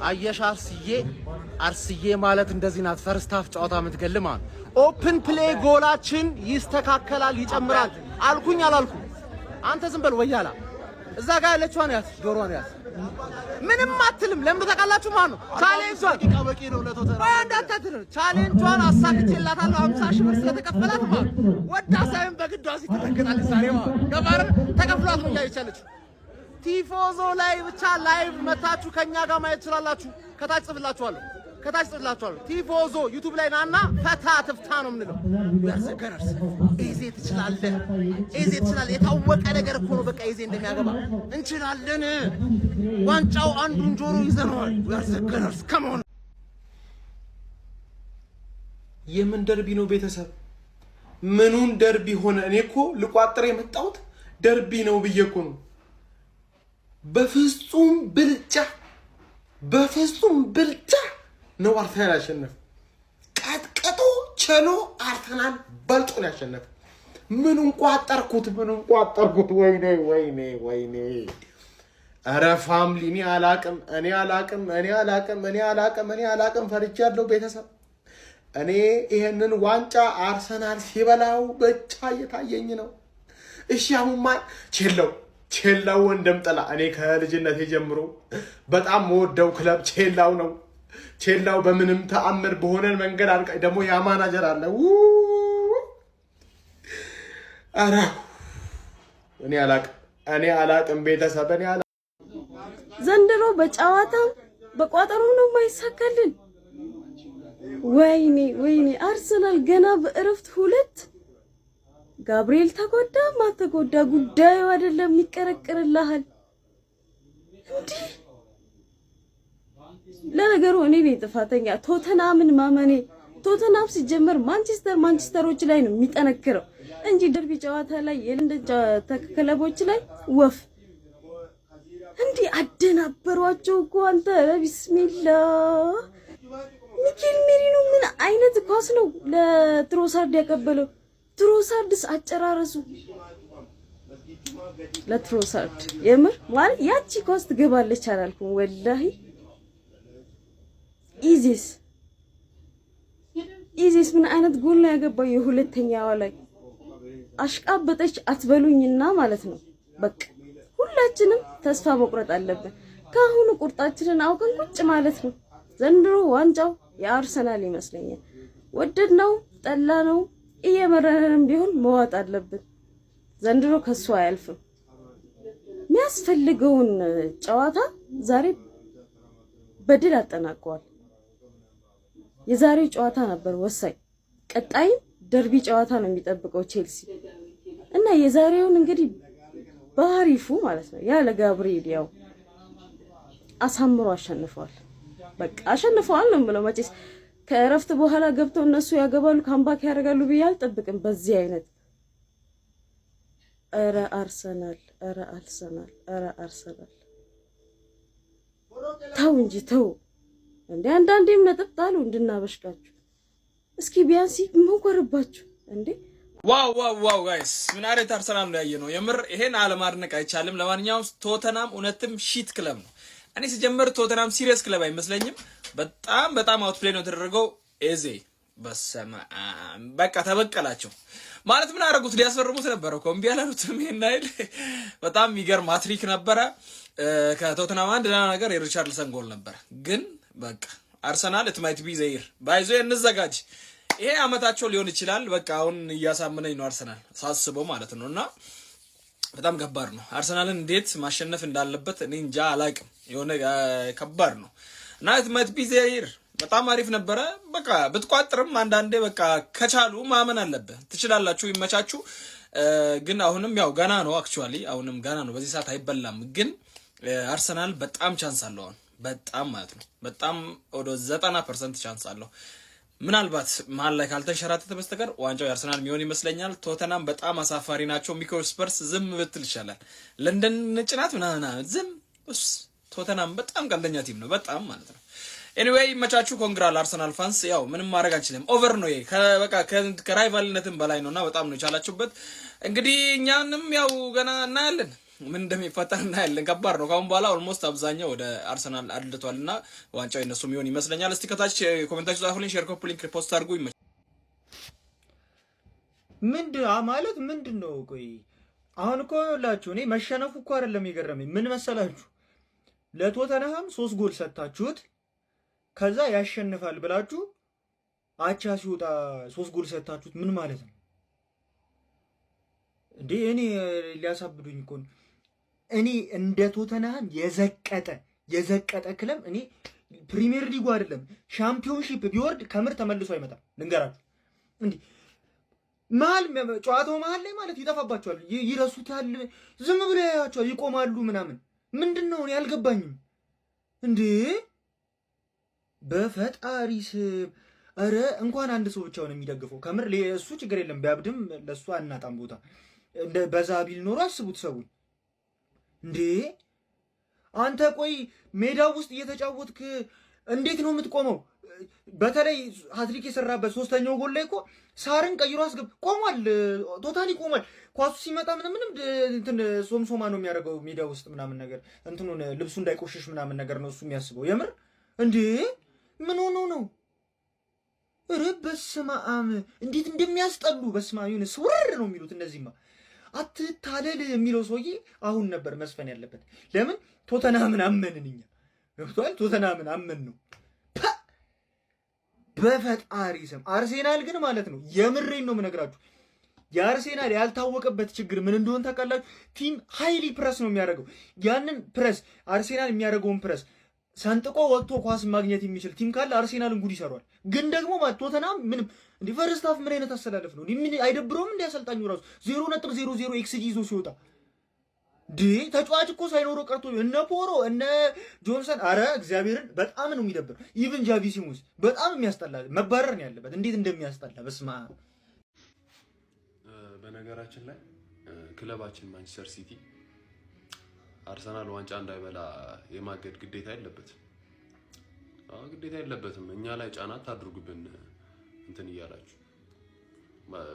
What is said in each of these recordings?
አየሽ አርስዬ፣ አርስዬ ማለት እንደዚህ ናት። First half ጨዋታ የምትገልማ open play ጎላችን ይስተካከላል፣ ይጨምራል። አልኩኝ አላልኩ? አንተ ዝም በል ወያላ። እዛ ጋር ያለችዋን ያዝ፣ ዶሮዋን ያዝ። ምንም አትልም። ለምን ታውቃላችሁ? ማለት ነው challenge ኧን challenge ኧን አሳክቼላታለሁ። 50,000 ብር ስለተከፈላት ማለት ወዳ ሳይሆን በግዷ እዚህ ትረግጣለች። ዛሬ ማለት ገባር ተከፍሏት ነው እያየች ያለችው። ቲፎዞ ላይ ብቻ live መታችሁ ከኛ ጋር ማየት ትችላላችሁ። ከታች ጽፍላችኋለሁ፣ ከታች ጽፍላችኋለሁ። ቲፎዞ YouTube ላይ ናና ፈታ ትፍታ ነው የምንለው። We're Gunners። ኤዜ ትችላለህ፣ ኤዜ ትችላለህ። የታወቀ ነገር እኮ ነው። በቃ ኤዜ እንደሚያገባ እንችላለን። ዋንጫው አንዱን ጆሮ ይዘነዋል። We're Gunners, come on። የምን ደርቢ ነው ቤተሰብ? ምኑን ደርቢ ሆነ? እኔ እኮ ልቋጥር የመጣሁት ደርቢ ነው ብዬ እኮ ነው። በፍጹም ብልጫ፣ በፍጹም ብልጫ ነው አርሰናል ያሸነፈ። ቀጥቅጦ ችሎ አርሰናል በልጦ ነው ያሸነፈ። ምኑን ቋጠርኩት? ምኑን ቋጠርኩት? ወይኔ ወይኔ ወይኔ! ኧረ family፣ እኔ አላቅም፣ እኔ አላቅም፣ እኔ አላቅም፣ እኔ አላቅም፣ እኔ አላቅም። ፈርቻለሁ ቤተሰብ። እኔ ይሄንን ዋንጫ አርሰናል ሲበላው ብቻ እየታየኝ ነው። እሺ አሁን ማን ቼለው ቼላው ወንድም ጥላ። እኔ ከልጅነቴ ጀምሮ በጣም መወደው ክለብ ቼላው ነው። ቼላው በምንም ተአምር በሆነ መንገድ አልቃ ደግሞ ያ ማናጀር አለ። ኧረ እኔ አላቅም፣ እኔ አላቅም ቤተሰብ፣ እኔ አላቅም። ዘንድሮ በጨዋታም በቋጠሮም ነው የማይሳካልን። ወይኔ ወይኔ! አርሰናል ገና በእረፍት ሁለት፣ ጋብርኤል ተጎዳ ማተጎዳ ጉዳዩ አይደለም፣ ይቀረቅርልሃል እንዲህ። ለነገሩ እኔ ነኝ ጥፋተኛ ቶተናምን ማመኔ። ቶተናም ሲጀመር ማንቸስተሮች ላይ ነው የሚጠነክረው እንጂ ደርቢ ጨዋታ ላይ፣ የለንደን ክለቦች ላይ ወፍ። እንዲህ አደናበሯቸው እኮ አንተ። ቢስሚላ፣ ሚኬል ሜሪኖ ምን አይነት ኳስ ነው ለትሮሳርድ ያቀበለው? ትሮሳርድስ አጨራረሱ ለትሮሳርድ የምር ማለት ያቺ ኳስ ትገባለች አላልኩም። ወላሂ ኢዜስ ኢዜስ ምን አይነት ጎል ነው ያገባው? የሁለተኛዋ ላይ አሽቃበጠች አትበሉኝና ማለት ነው። በቃ ሁላችንም ተስፋ መቁረጥ አለብን። ከአሁኑ ቁርጣችንን አውቀን ቁጭ ማለት ነው። ዘንድሮ ዋንጫው የአርሰናል ይመስለኛል። ወደድነው ጠላነው እየመረረንም ቢሆን መዋጥ አለብን። ዘንድሮ ከሱ አያልፍም። የሚያስፈልገውን ጨዋታ ዛሬ በድል አጠናቀዋል። የዛሬው ጨዋታ ነበር ወሳኝ። ቀጣይም ደርቢ ጨዋታ ነው የሚጠብቀው ቼልሲ እና የዛሬውን እንግዲህ በአሪፉ ማለት ነው ያለ ጋብርኤል ያው አሳምሮ አሸንፈዋል። በቃ አሸንፈዋል ነው የምለው። መቼስ ከእረፍት በኋላ ገብተው እነሱ ያገባሉ፣ comeback ያደርጋሉ ብዬ አልጠብቅም። በዚህ አይነት ኧረ አርሰናል፣ ኧረ አርሰናል፣ ኧረ አርሰናል ተው እንጂ ተው እንዴ! አንዳንዴም ነጥብ ጣሉ እንድናበሽቃችሁ። እስኪ ቢያንስ ይሞከርባችሁ እንዴ! Wow wow guys፣ ምን አይነት አርሰናል ነው ያየነው? የምር ይሄን አለማድነቅ አይቻልም። ለማንኛውም ቶተናም እውነትም shit ክለብ ነው። እኔ ሲጀምር ቶተናም serious ክለብ አይመስለኝም። በጣም በጣም outplay ነው የተደረገው። ኤዜ በሰመ በቃ ተበቀላቸው ማለት ምን አደረጉት? ሊያስፈርሙት ነበረ እኮ፣ እምቢ አላሉትም። ይሄን አይል በጣም የሚገርም ሃትሪክ ነበረ ከቶተናም። አንድ ደህና ነገር የሪቻርልሰን ጎል ነበረ፣ ግን በቃ አርሰናል it might be the year ባይዞ እንዘጋጅ። ይሄ አመታቸው ሊሆን ይችላል። በቃ አሁን እያሳመነኝ ነው አርሰናል ሳስበው ማለት ነው። እና በጣም ከባድ ነው። አርሰናልን እንዴት ማሸነፍ እንዳለበት እኔ እንጃ አላቅም። የሆነ ከባድ ነው እና it might be the year። በጣም አሪፍ ነበረ። በቃ ብትቋጥርም አንዳንዴ በቃ ከቻሉ ማመን አለብህ። ትችላላችሁ፣ ይመቻችሁ። ግን አሁንም ያው ገና ነው። Actually አሁንም ገና ነው። በዚህ ሰዓት አይበላም። ግን አርሰናል በጣም chance አለው አሁን በጣም ማለት ነው። በጣም ወደ 90% chance አለው። ምናልባት መሀል ላይ ካልተንሸራተተ በስተቀር ዋንጫው የአርሰናል የሚሆን ይመስለኛል። ቶተናም በጣም አሳፋሪ ናቸው። ሚኮ ስፐርስ ዝም ብትል ይሻላል። ለንደን ነጭ ናት ምናምን ዝም። ቶተናም በጣም ቀልደኛ team ነው፣ በጣም ማለት ነው። Anyway ይመቻችሁ። Congra ለአርሰናል fans። ያው ምንም ማድረግ አንችልም። Over ነው ይሄ፣ በቃ ከ rival ነትም በላይ ነውና በጣም ነው የቻላችሁበት። እንግዲህ እኛንም ያው ገና እናያለን። ምን እንደሚፈጠር እናያለን። ከባድ ነው። ካሁን በኋላ almost አብዛኛው ወደ አርሰናል አድልቷል እና ዋንጫው የነሱ የሚሆን ይመስለኛል። እስቲ ከታች comment ኣችሁ ጻፉልኝ፣ share፣ copy link፣ post አድርጉ። ምንድን ማለት ምንድን ነው? ቆይ አሁን እኮ ይኸውላችሁ እኔ መሸነፉ እኮ አይደለም የገረመኝ። ምን መሰላችሁ? ለቶተንሃም 3 ጎል ሰጥታችሁት ከዛ ያሸንፋል ብላችሁ አቻ ሲወጣ 3 ጎል ሰጥታችሁት ምን ማለት ነው እንዴ? እኔ ሊያሳብዱኝ እኮ ነው። እኔ እንደ ቶተንሃም የዘቀጠ የዘቀጠ ክለብ እኔ ፕሪሚየር ሊጉ አይደለም ሻምፒዮንሺፕ ቢወርድ ከምር ተመልሶ አይመጣም። ልንገራችሁ እንዲህ መሀል ጨዋታው መሀል ላይ ማለት ይጠፋባቸዋል፣ ይረሱታል፣ ዝም ብሎ ያያቸዋል፣ ይቆማሉ ምናምን። ምንድን ነው እኔ አልገባኝም እንዴ በፈጣሪ ስም። ኧረ እንኳን አንድ ሰው ብቻውን የሚደግፈው ከምር እሱ ችግር የለም ቢያብድም ለእሱ አናጣም ቦታ። እንደ በዛ ቢል ኖሮ አስቡት ሰውን እንዴ። አንተ ቆይ ሜዳው ውስጥ እየተጫወትክ እንዴት ነው የምትቆመው? በተለይ ሀትሪክ የሰራበት ሶስተኛው ጎል ላይ እኮ ሳርን ቀይሮ አስገብ ቆሟል። Totally ቆሟል። ኳሱ ሲመጣ ምንም ምንም እንትን ሶምሶማ ነው የሚያደርገው ሜዳ ውስጥ ምናምን ነገር እንትኑን ልብሱ እንዳይቆሽሽ ምናምን ነገር ነው እሱ የሚያስበው። የምር እንዴ ምን ሆኖ ነው? ኧረ በስመ አብ እንዴት እንደሚያስጠሉ በስመ አብ። የሆነ ስውር ነው የሚሉት እነዚህማ። አትታለል የሚለው ሰውዬ አሁን ነበር መስፈን ያለበት። ለምን ቶተናምን አመንን እኛ ገብቷል። ቶተናምን አመን ነው በፈጣሪ ስም። አርሴናል ግን ማለት ነው የምሬን ነው የምነግራችሁ፣ የአርሴናል ያልታወቀበት ችግር ምን እንደሆነ ታውቃላችሁ? Team highly press ነው የሚያደርገው። ያንን ፕረስ አርሴናል የሚያደርገውን ፕረስ ሰንጥቆ ወጥቶ ኳስ ማግኘት የሚችል team ካለ አርሴናልን ጉድ ይሰሯል። ግን ደግሞ ማለት ቶተናም ምንም እንዲ first half ምን አይነት አሰላለፍ ነው? ምን አይደብረውም? እንዲ አሰልጣኙ ራሱ 0.00 xG ይዞ ሲወጣ ተጫዋች እኮ ሳይኖረው ቀርቶ እነ ፖሮ እነ ጆንሰን፣ አረ እግዚአብሔርን በጣም ነው የሚደብር። Even ጃቪ ሲሙስ በጣም የሚያስጠላ መባረር ነው ያለበት። እንዴት እንደሚያስጠላ በስመ አብ። በነገራችን ላይ ክለባችን ማንቸስተር ሲቲ አርሰናል ዋንጫ እንዳይበላ የማገድ ግዴታ የለበትም። አዎ ግዴታ የለበትም። እኛ ላይ ጫና አታድርጉብን እንትን እያላችሁ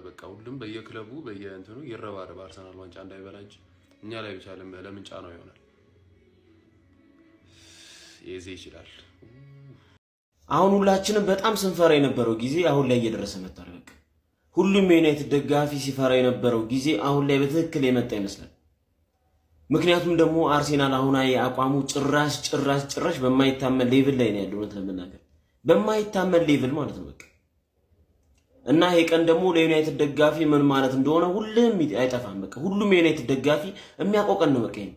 በቃ ሁሉም በየክለቡ በየእንትኑ ይረባረብ አርሰናል ዋንጫ እንዳይበላ እንጂ እኛ ላይ ብቻ ለምን ጫናው ይሆናል? ኤዜ ይችላል። አሁን ሁላችንም በጣም ስንፈራ የነበረው ጊዜ አሁን ላይ እየደረሰ መጥቷል። በቃ ሁሉም የዩናይትድ ደጋፊ ሲፈራ የነበረው ጊዜ አሁን ላይ በትክክል የመጣ ይመስላል። ምክንያቱም ደግሞ አርሴናል አሁናዊ አቋሙ ጭራሽ ጭራሽ ጭራሽ በማይታመን level ላይ ነው ያለው። እውነት ለመናገር በማይታመን level ማለት ነው በቃ እና ይሄ ቀን ደግሞ ለዩናይትድ ደጋፊ ምን ማለት እንደሆነ ሁሉም አይጠፋም። በቃ ሁሉም የዩናይትድ ደጋፊ የሚያውቀው ቀን ነው በቃ ይሄ።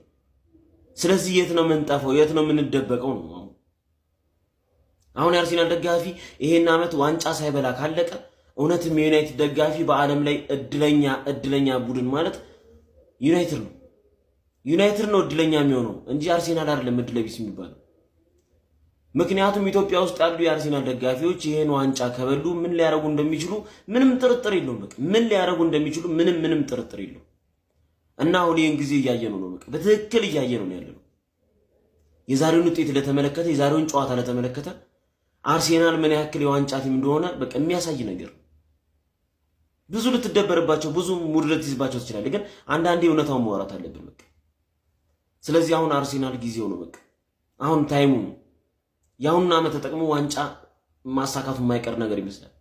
ስለዚህ የት ነው የምንጠፋው? የት ነው የምንደበቀው ነው አሁን። አሁን የአርሴናል ደጋፊ ይሄን ዓመት ዋንጫ ሳይበላ ካለቀ እውነትም የዩናይትድ ደጋፊ በዓለም ላይ እድለኛ እድለኛ ቡድን ማለት ዩናይትድ ነው። ዩናይትድ ነው እድለኛ የሚሆነው እንጂ አርሴናል አይደለም እድለቢስ የሚባለው። ምክንያቱም ኢትዮጵያ ውስጥ ያሉ የአርሴናል ደጋፊዎች ይሄን ዋንጫ ከበሉ ምን ሊያደርጉ እንደሚችሉ ምንም ጥርጥር የለውም። በቃ ምን ሊያደርጉ እንደሚችሉ ምንም ምንም ጥርጥር የለውም። እና አሁን ይሄን ጊዜ እያየነው ነው። በቃ በትክክል እያየነው ነው ያለነው። የዛሬውን ውጤት ለተመለከተ፣ የዛሬውን ጨዋታ ለተመለከተ አርሴናል ምን ያክል የዋንጫ team እንደሆነ በቃ የሚያሳይ ነገር ነው። ብዙ ልትደበርባቸው፣ ብዙ mood ልትይዝባቸው ትችላለህ። ግን አንዳንዴ እውነታውን ማውራት አለብን በቃ። ስለዚህ አሁን አርሴናል ጊዜው ነው። በቃ አሁን time ኡ ነው። የአሁኑን ዓመት ተጠቅሞ ዋንጫ ማሳካቱ የማይቀር ነገር ይመስላል።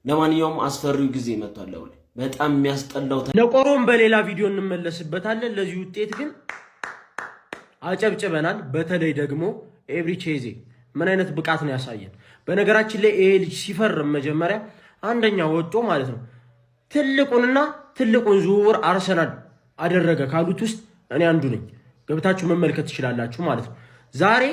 ለማንኛውም አስፈሪው ጊዜ መጥቷል። አሁን በጣም የሚያስጠላው ለቆሮም በሌላ ቪዲዮ እንመለስበታለን። ለዚህ ውጤት ግን አጨብጭበናል። በተለይ ደግሞ ኤብሪቼ ኤዜ ምን አይነት ብቃት ነው ያሳየን። በነገራችን ላይ ይሄ ልጅ ሲፈርም መጀመሪያ አንደኛ ወጦ ማለት ነው ትልቁንና ትልቁን ዝውውር አርሰናል አደረገ ካሉት ውስጥ እኔ አንዱ ነኝ። ገብታችሁ መመልከት ትችላላችሁ ማለት ነው። ዛሬ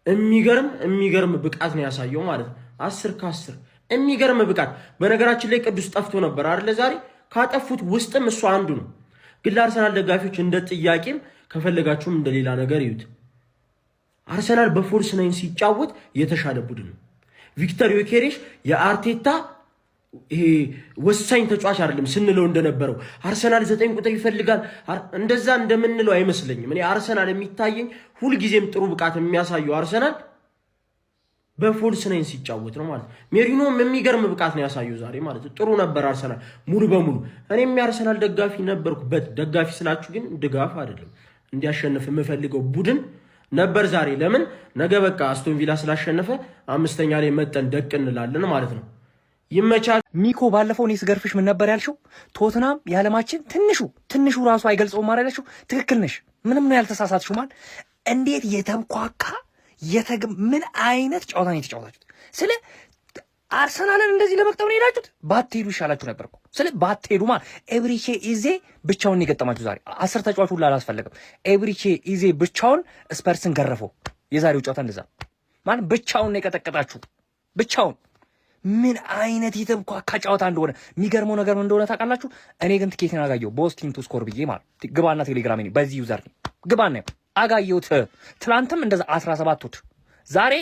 የሚገርም የሚገርም ብቃት ነው ያሳየው ማለት ነው። 10 ከ10 የሚገርም ብቃት። በነገራችን ላይ ቅዱስ ጠፍቶ ነበር አይደለ? ዛሬ ካጠፉት ውስጥም እሱ አንዱ ነው። ግን ለአርሰናል ደጋፊዎች እንደ ጥያቄም ከፈለጋችሁም እንደሌላ ነገር ይዩት። አርሰናል በ false nine ሲጫወት የተሻለ ቡድን ነው። ቪክተር ዮኬሬሽ የአርቴታ ይሄ ወሳኝ ተጫዋች አይደለም ስንለው እንደነበረው አርሰናል 9 ቁጥር ይፈልጋል እንደዛ እንደምንለው አይመስለኝም። እኔ አርሰናል የሚታየኝ ሁልጊዜም ጥሩ ብቃት የሚያሳየው አርሰናል በ false nine ሲጫወት ነው ማለት ነው። ሜሪኖም የሚገርም ብቃት ነው ያሳየው ዛሬ ማለት ነው። ጥሩ ነበር አርሰናል ሙሉ በሙሉ። እኔም የአርሰናል ደጋፊ ነበርኩበት። ደጋፊ ስላችሁ ግን ድጋፍ አይደለም፣ እንዲያሸንፍ የምፈልገው ቡድን ነበር ዛሬ። ለምን ነገ በቃ አስቶን ቪላ ስላሸነፈ አምስተኛ ላይ መጠን ደቅ እንላለን ማለት ነው። ይመቻል። ሚኮ፣ ባለፈው እኔ ስገርፍሽ ምን ነበር ያልሽው? ቶትናም የዓለማችን ትንሹ፣ ትንሹ ራሱ አይገልጸውም ማለት ያልሽው ትክክል ነሽ። ምንም ነው ያልተሳሳትሽው። ማለት እንዴት የተብኳካ ምን አይነት ጨዋታ ነው የተጫወታችሁት? ስለ አርሰናልን እንደዚህ ለመቅጠም ነው የሄዳችሁት? ባትሄዱ ይሻላችሁ ነበር እኮ። ስለ ባትሄዱ ማለት ኤብሪቼ ኢዜ ብቻውን ነው የገጠማችሁ ዛሬ። 10 ተጫዋች ሁላ አላስፈለገም። ኤብሪቼ ኢዜ ብቻውን ስፐርስን ገረፈው። የዛሬው ጨዋታ እንደዛ ማለት ብቻውን ነው የቀጠቀጣችሁ፣ ብቻውን። ምን አይነት የተብኳካ ጨዋታ እንደሆነ፣ የሚገርመው ነገር ምን እንደሆነ ታውቃላችሁ? እኔ ግን ትኬትን አጋየው both team to score ብዬ ማለት። ግባና ቴሌግራም በዚህ user ግባና አጋየሁት። ትላንትም እንደዛ 17 odd፣ ዛሬ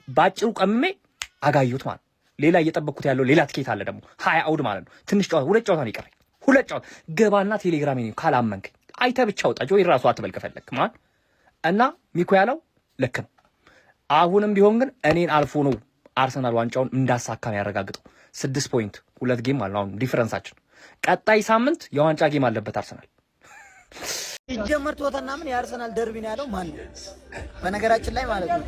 በአጭሩ ቀምሜ አጋየሁት ማለት። ሌላ እየጠበቅኩት ያለው ሌላ ትኬት አለ ደግሞ 20 odd ማለት ነው። ትንሽ ጨዋታ፣ ሁለት ጨዋታ ነው የቀረኝ። ሁለት ጨዋታ። ግባና ቴሌግራም ካላመንክ አይተህ ብቻ ወጣ ወይ ራሱ አትበል ከፈለክ ማለት። እና ሚኮ ያለው ልክ ነው። አሁንም ቢሆን ግን እኔን አልፎ ነው አርሰናል ዋንጫውን እንዳሳካ ያረጋግጠው። 6 point ሁለት game ማለት ነው አሁን difference ኣችን። ቀጣይ ሳምንት የዋንጫ game አለበት አርሰናል። ሲጀመር ቶተናምን የአርሰናል ደርቢ ነው ያለው ማን ነው? በነገራችን ላይ ማለት ነው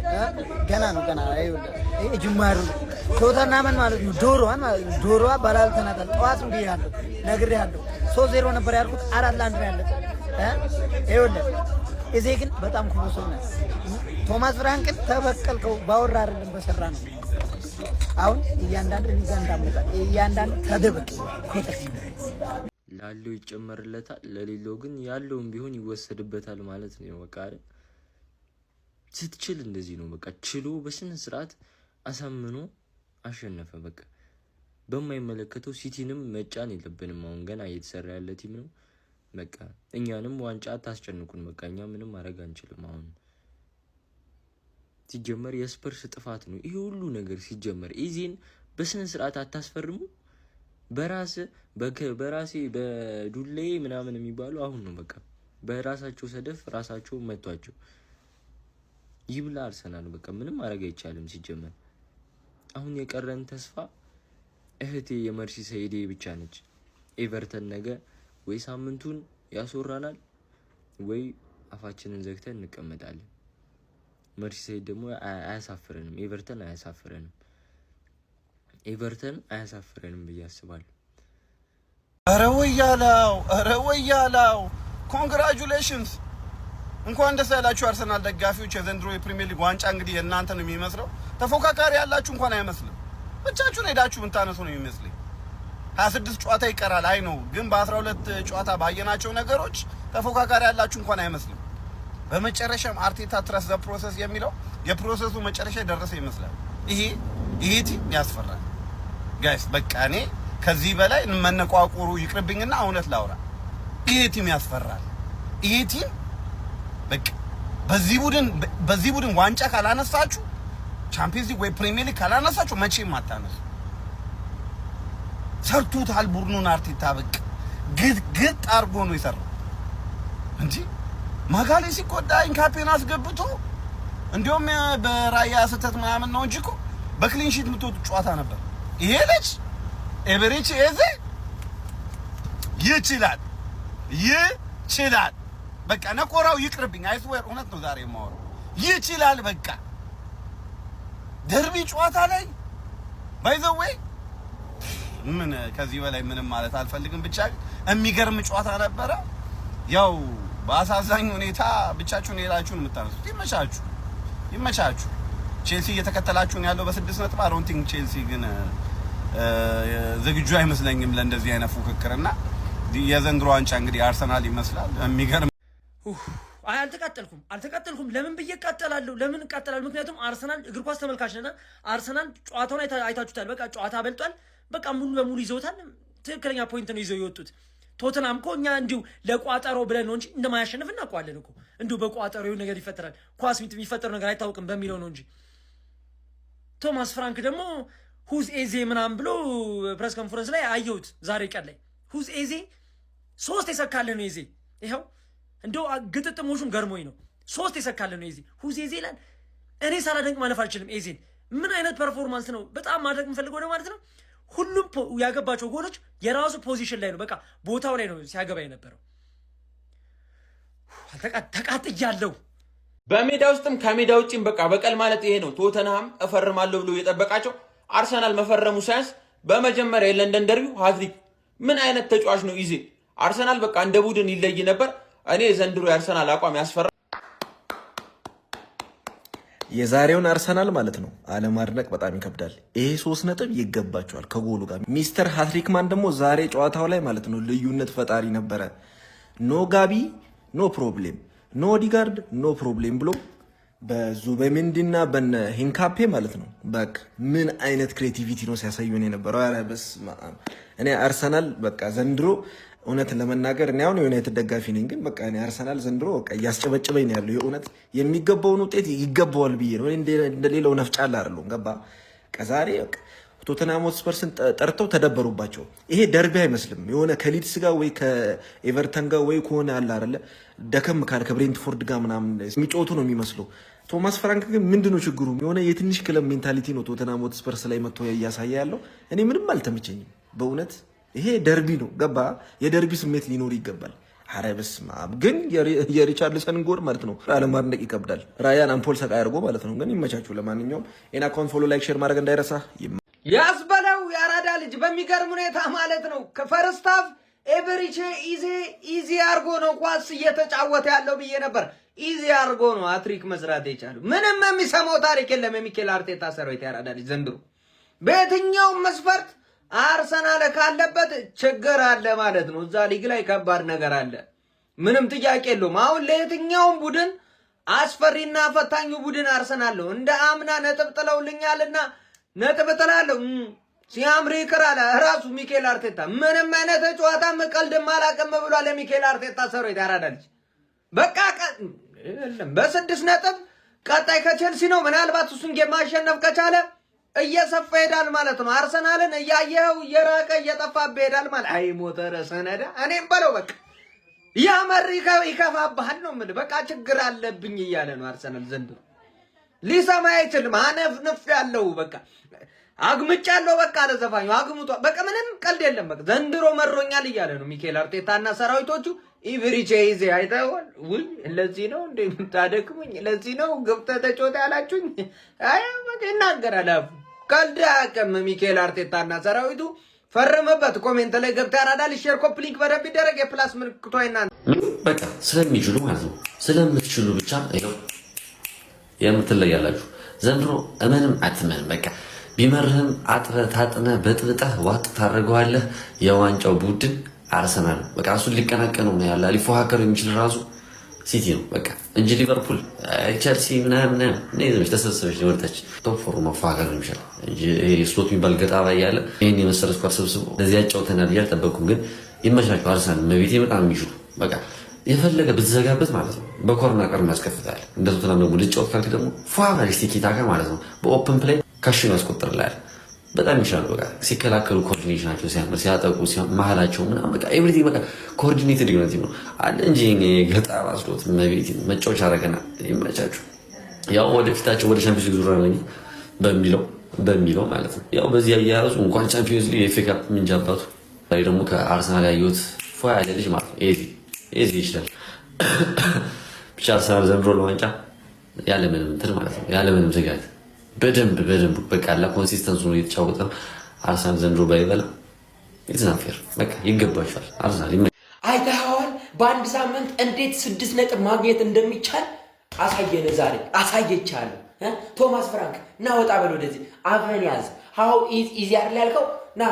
ገና ነው፣ ገና ይሄ ጅማሩ ነው። ቶተናምን ማለት ነው ዶሮዋን ማለት ነው፣ ዶሮዋ በላልተናታል። ጠዋትም ብያለሁ፣ ነግሬሃለሁ። 3-0 ነበር ያልኩት፣ 4-1 ነው ያለቀው። ይኸውልህ እዜ ግን በጣም ክፉ ሰው ነው። ቶማስ ፍራንክን ተበቀልከው፣ ባወራ አይደለም በሰራ ነው። አሁን እያንዳንዱ እኔ ጋር እንዳመጣ እያንዳንዱ ተደበቅ ኮተት። ላለው ይጨመርለታል፣ ለሌለው ግን ያለውም ቢሆን ይወሰድበታል ማለት ነው። በቃ አይደል? ስትችል እንደዚህ ነው። በቃ ችሎ በስነ ስርዓት አሳምኖ አሸነፈ። በቃ በማይመለከተው ሲቲንም መጫን የለብንም። አሁን ገና እየተሰራ ያለ team ነው። በቃ እኛንም ዋንጫ አታስጨንቁን። በቃ እኛ ምንም ማድረግ አንችልም። አሁን ሲጀመር የስፐርስ ጥፋት ነው ይሄ ሁሉ ነገር። ሲጀመር ኢዜን በስነ ስርዓት አታስፈርሙ። በራስ በራሴ በዱሌ ምናምን የሚባሉ አሁን ነው። በቃ በራሳቸው ሰደፍ ራሳቸው መቷቸው። ይብላ አርሰናል። በቃ ምንም ማድረግ አይቻልም። ሲጀመር አሁን የቀረን ተስፋ እህቴ የመርሲ ሰይዴ ብቻ ነች። ኤቨርተን ነገ ወይ ሳምንቱን ያስወራናል ወይ አፋችንን ዘግተን እንቀመጣለን። መርሲ ሰይድ ደግሞ አያሳፍረንም። ኤቨርተን አያሳፍረንም። ኤቨርተን አያሳፍረንም ብዬ አስባለሁ። ኧረ ወያላው፣ ኧረ ወያላው! Congratulations! እንኳን ደስ ያላችሁ አርሰናል ደጋፊዎች። የዘንድሮ የፕሪሚየር ሊግ ዋንጫ እንግዲህ የእናንተ ነው የሚመስለው። ተፎካካሪ ያላችሁ እንኳን አይመስልም። ብቻችሁን ሄዳችሁ የምታነሱ ነው የሚመስለኝ። 26 ጨዋታ ይቀራል፣ I know፣ ግን በ12 ጨዋታ ባየናቸው ነገሮች ተፎካካሪ ያላችሁ እንኳን አይመስልም። በመጨረሻም አርቴታ "trust the process" የሚለው የ process ኡ መጨረሻ የደረሰ ይመስላል። ይሄ team ያስፈራል guys። በቃ እኔ ከዚህ በላይ መነቋቁሩ ይቅርብኝና እውነት ላውራ። ይሄ team ያስፈራል። ይሄ team በቃ በዚህ ቡድን ዋንጫ ካላነሳችሁ፣ ቻምፒየንስ ሊግ ወይ ፕሪሚየር ሊግ ካላነሳችሁ መቼም አታነሱ። ሰርቶታል ቡድኑን አርቴታ፣ በቃ ግጥ ግጥ አድርጎ ነው የሰራው እንጂ። ማጋሌ ሲጎዳ ኢንካፔን አስገብቶ እንዲሁም በራያ ስህተት ምናምን ነው እንጂ እኮ በ clean sheet የምትወጡ ጨዋታ ነበር። ይሄ ልጅ ኤቤሬቺ ኤዜ ይችላል፣ ይችላል። በቃ ነቆራው ይቅርብኝ። I swear እውነት ነው ዛሬ የማወራው። ይችላል። በቃ ደርቢ ጨዋታ ላይ by the way ምን ከዚህ በላይ ምንም ማለት አልፈልግም። ብቻ የሚገርም ጨዋታ ነበረ። ያው በአሳዛኝ ሁኔታ ብቻችሁን ሄዳችሁን የምታነሱት። ይመቻችሁ፣ ይመቻችሁ። ቼልሲ እየተከተላችሁን ያለው በ6 ነጥብ። I don't think ቼልሲ ግን ዝግጁ አይመስለኝም ለእንደዚህ አይነት ፉክክርና የዘንድሮ ዋንጫ እንግዲህ አርሰናል ይመስላል። የሚገርም አይ አልተቃጠልኩም፣ አልተቃጠልኩም። ለምን ብዬ እቃጠላለሁ? ለምን እቃጠላለሁ? ምክንያቱም አርሰናል እግር ኳስ ተመልካች ነና አርሰናል ጨዋታውን አይታችሁታል። በቃ ጨዋታ በልጧል። በቃ ሙሉ በሙሉ ይዘውታል። ትክክለኛ point ነው ይዘው የወጡት። ቶተናም እኮ እኛ እንዲሁ ለቋጠሮ ብለን ነው እንጂ እንደማያሸንፍ እናውቀዋለን እኮ። እንዲሁ በቋጠሮ የሆነ ነገር ይፈጠራል፣ ኳስ የሚፈጠረው ነገር አይታወቅም በሚለው ነው እንጂ። ቶማስ ፍራንክ ደግሞ "Who's ኤዜ" ምናምን ብሎ press conference ላይ አየሁት ዛሬ ቀን ላይ። "Who's ኤዜ?" ሶስት የሰካልን ነው ኤዜ። ይኸው እንደው ግጥጥሞሹም ገርሞኝ ነው። ሶስት የሰካልን ነው ኤዜ። "Who's ኤዜ" ይላል። እኔ ሳላደንቅ ማለፍ አልችልም ኤዜን። ምን አይነት performance ነው? በጣም ማድረግ የምፈልገው ነው ማለት ነው። ሁሉም ያገባቸው ጎሎች የራሱ position ላይ ነው፣ በቃ ቦታው ላይ ነው ሲያገባ የነበረው። ተቃጥያለሁ። በሜዳ ውስጥም ከሜዳ ውጭም በቃ በቀል ማለት ይሄ ነው። ቶተንሃም እፈርማለሁ ብሎ የጠበቃቸው አርሰናል መፈረሙ ሳያንስ በመጀመሪያ የለንደን ደርቢው ሃትሪክ። ምን አይነት ተጫዋች ነው ኢዜ! አርሰናል በቃ እንደ ቡድን ይለይ ነበር። እኔ ዘንድሮ የአርሰናል አቋም ያስፈራ። የዛሬውን አርሰናል ማለት ነው አለማድነቅ በጣም ይከብዳል። ይሄ 3 ነጥብ ይገባቸዋል ከጎሉ ጋር። Mister Hat-trick man ደግሞ ዛሬ ጨዋታው ላይ ማለት ነው ልዩነት ፈጣሪ ነበረ። No ጋቢ no problem፣ no ኦዲጋርድ no problem ብሎ በዙበሜንዲና በነ ሂንካፔ ማለት ነው በቃ ምን አይነት creativity ነው ሲያሳዩን የነበረው። ኧረ በስመ አብ። እኔ አርሰናል በቃ ዘንድሮ እውነት ለመናገር እኔ አሁን የዩናይትድ ደጋፊ ነኝ፣ ግን በቃ እኔ አርሰናል ዘንድሮ በቃ እያስጨበጨበኝ ነው ያለው። የእውነት የሚገባውን ውጤት ይገባዋል ብዬ ነው። እንደሌላው ነፍጫላ አይደለሁም። ገባ ከዛሬ በቃ ቶተንሃም ሆትስፐርስን ጠርተው ተደበሩባቸው። ይሄ ደርቢ አይመስልም። የሆነ ከሊድስ ጋር ወይ ከኤቨርተን ጋር ወይ ከሆነ አለ አይደለ ደከም ካለ ከብሬንትፎርድ ጋር ምናምን የሚጫወቱ ነው የሚመስለው። ቶማስ ፍራንክ ግን ምንድነው ችግሩ? የሆነ የትንሽ ክለብ mentality ነው ቶተንሃም ሆትስፐርስ ላይ መጥቶ እያሳየ ያለው። እኔ ምንም አልተመቸኝም በእውነት። ይሄ ደርቢ ነው፣ ገባ? የደርቢ ስሜት ሊኖር ይገባል። ኧረ በስመ አብ! ግን የሪቻርልሰንን ጎል ማለት ነው አለማድነቅ ይከብዳል። ራያን አምፖል ሰቃይ አድርጎ ማለት ነው። ግን ይመቻችሁ። ለማንኛውም ይሄን account follow፣ like፣ share ማድረግ እንዳይረሳ። ያስበለው የአራዳ ልጅ በሚገርም ሁኔታ ማለት ነው። ከ first half ኤቤሬቺ ኢዜ easy አርጎ ነው ኳስ እየተጫወተ ያለው ብዬ ነበር። Easy አርጎ ነው ሃትሪክ መስራት የቻለው። ምንም የሚሰማው ታሪክ የለም። የሚኬል አርቴታ ሰራዊት የአራዳ ልጅ ዘንድሮ በየትኛውም መስፈርት አርሰናል ካለበት ችግር አለ ማለት ነው። እዛ ሊግ ላይ ከባድ ነገር አለ። ምንም ጥያቄ የለውም። አሁን ለየትኛውም ቡድን አስፈሪና ፈታኙ ቡድን አርሰናል ነው። እንደ አምና ነጥብ ጥለውልኛልና ነጥብ እጥላለሁ ሲያምር ይቅር አለ ራሱ ሚኬል አርቴታ። ምንም አይነት ጨዋታም ቀልድም አላውቅም ብሏል የሚኬል አርቴታ ሰራዊት ያራዳ ልጅ። በቃ የለም በ6 ነጥብ ቀጣይ ከቼልሲ ነው። ምናልባት እሱን game ማሸነፍ ከቻለ እየሰፋ ይሄዳል ማለት ነው። አርሰናልን እያየኸው እየራቀ እየጠፋብህ ይሄዳል ማለት። አይ ሞተረ ሰነዳ እኔም በለው በቃ ያመር ይከፋብሃል ነው የምልህ። በቃ ችግር አለብኝ እያለ ነው አርሰናል ዘንድሮ። ሊሰማ አይችልም። አነፍንፍ ያለው በቃ አግምጫለሁ በቃ አለ ዘፋኙ አግምጧ። በቃ ምንም ቀልድ የለም። በቃ ዘንድሮ መሮኛል እያለ ነው ሚኬል አርቴታ እና ሰራዊቶቹ። ኤቤሬቺ ኤዜ አይተኸዋል? ውይ ለዚህ ነው እንደ የምታደክሙኝ፣ ለዚህ ነው ገብተህ ተጫወት ያላችሁኝ። አይ በቃ ይናገራል አፉ። ቀልድ አያውቅም ሚኬል አርቴታ እና ሰራዊቱ። ፈርምበት። Comment ላይ ገብተህ ያራዳል። Share copy link በደንብ ይደረግ። የ plus ምልክቷ ይናንተ በቃ ስለሚችሉ ማለት ነው። ስለምትችሉ ብቻ ይኸው የምትለያላችሁ። ዘንድሮ እመንም አትመንም በቃ ቢመርህም አጥበህ ታጥነህ በጥብጠህ ዋጥ ታደርገዋለህ። የዋንጫው ቡድን አርሰናል ነው። በቃ እሱን ሊቀናቀነው ነው ያለ ሊፎካከሩ የሚችል ራሱ ሲቲ ነው በቃ እንጂ ሊቨርፑል፣ ቸልሲ ምናምን ምናምን ተሰብስበች ወደታች top four መፎካከር ነው የሚችለው እንጂ ስሎት የሚባል ገጣባ እያለ ይህን የመሰለ squad ሰብስቦ ለዚህ ያጫውተናል ብዬ አልጠበቅኩም። ግን ይመቻቸው አርሰናል መቤቴ በጣም የሚችሉ በቃ የፈለገ ብትዘጋበት ማለት ነው በ corner ቀርሞ ያስከፍታል። እንደ ቶተንሃም ደግሞ ልጫወት ካልክ ደግሞ ፏ tiki taka ማለት ነው በ open play ካሽኖ ያስቆጥርልሃል። በጣም ይችላሉ። በቃ ሲከላከሉ coordination ኣቸው ሲያምር፣ ሲያጠቁ መሀላቸው ምናምን በቃ everything በቃ coordinated የሆነ team ነው አለ እንጂ ገጣ ስሎት መቤት መጫወቻ አደረገናል። ይመቻችሁ። ያው ወደፊታቸው ወደ ቻምፒዮንስ ሊግ ዙር ነው በሚለው ማለት ነው። ያው በዚህ አያያዙ እንኳን ቻምፒዮንስ ሊግ የኤፍ ኤ ካፕ ምንጃባቱ ላይ ደግሞ ከአርሰናል ያየሁት ፏ ያለ ልጅ ማለት ነው። ኤዚ ኤዚ ይችላል። ብቻ አርሰናል ዘንድሮ ለዋንጫ ያለምንም እንትን ማለት ነው ያለምንም ስጋት በደንብ በደንብ በቃ ላ consistent ሆኖ እየተጫወተ ነው። አርሰናል ዘንድሮ ባይበላ it's not fair፣ በቃ ይገባቸዋል። አርሰናል አይተኸዋል። በአንድ ሳምንት እንዴት 6 ነጥብ ማግኘት እንደሚቻል አሳየን። ዛሬ አሳየቻለሁ። ቶማስ ፍራንክ ና ወጣ በል ወደዚህ፣ አፍህን ያዝ። How is easy አይደል ያልከው? ና